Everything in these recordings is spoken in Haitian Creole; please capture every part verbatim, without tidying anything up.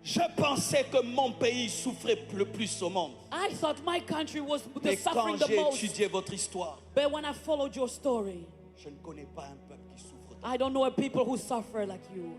Je pensais que mon pays souffrait le plus au monde. I thought my country was the Mais quand suffering the j'ai most. Étudié votre histoire, But when I followed your story, je ne connais pas un peuple qui souffre autant. I don't know a people who suffer like you.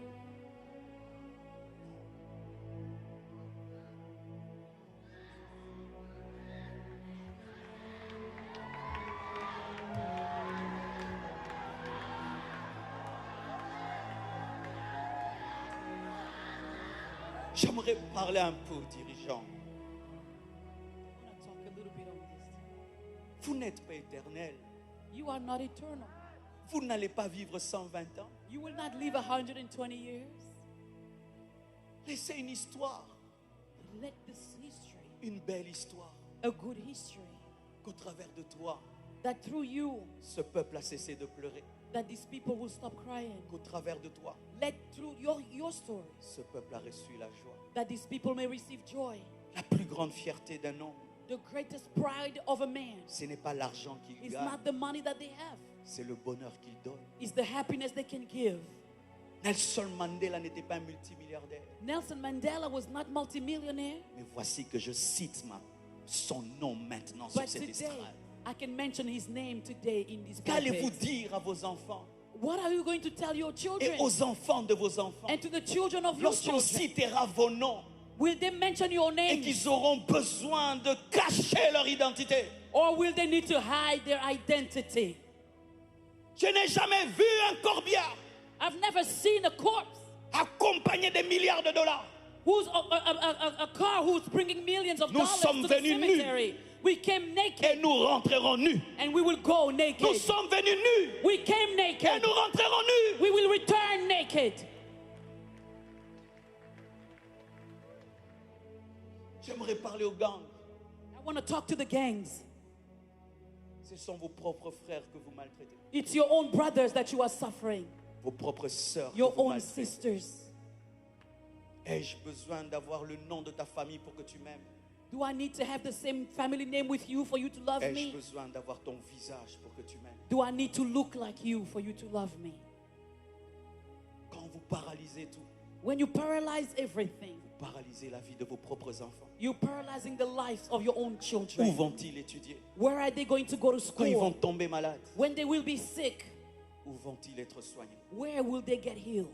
J'aimerais parler un peu aux dirigeants. I want to talk a little bit on this. Vous n'êtes pas éternel. You are not eternal. Vous n'allez pas vivre cent vingt ans. You will not live a hundred and twenty years. Laissez une histoire, Let this history, une belle histoire, a good history, qu'au travers de toi, that through you, ce peuple a cessé de pleurer, that these people will stop crying. Qu'au travers de toi, Let through your, your story, ce peuple a reçu la joie. That these people may receive joy. La plus grande fierté d'un homme, The greatest pride of a man ce n'est pas l'argent qu'il is gagne, not the money that they have, c'est le bonheur qu'il donne. It's the happiness they can give. Nelson Mandela n'était pas un multimilliardaire. Nelson Mandela was not multimillionaire, Mais voici que je cite ma- son nom maintenant sur but cette today estrade. I can mention his name today in this Qu'allez-vous pulpit. Dire à vos enfants What are you going to tell your children et aux enfants de vos enfants and to the children of your lorsqu'on children citera vos noms Will they mention your et name qu'ils auront besoin de cacher leur identité? Or will they need to hide their identity? Je n'ai jamais vu un corbillard I've never seen a corpse accompagné des milliards de dollars. who's a, a, a, a, a car who's bringing millions of Nous dollars sommes to the venus nus. Cemetery. We came Et naked nous rentrerons nus. And we will go Nous naked. Sommes venus nus. We came Et naked. Nous rentrerons nus. We will return naked. J'aimerais parler aux gangs. I want to talk to the gangs. Ce sont vos propres frères que vous maltraitez. It's your own brothers that you are suffering, Vos propres sœurs que your vous own maltraitez. Sisters. Ai-je besoin d'avoir le nom de ta famille pour que tu m'aimes? Do I need to have the same family name with you for you to love Ai-je me? Besoin d'avoir ton visage pour que tu m'aimes? Do I need to look like you for you to love me? Quand vous paralysez tout, When you paralyze everything, vous paralysez la vie de vos propres enfants. You're paralyzing the lives of your own Où children. Vont-ils étudier? Where are they going to go to Quand ils vont school? Tomber malades, When they will be sick, où vont-ils être soignés? Where will they get healed?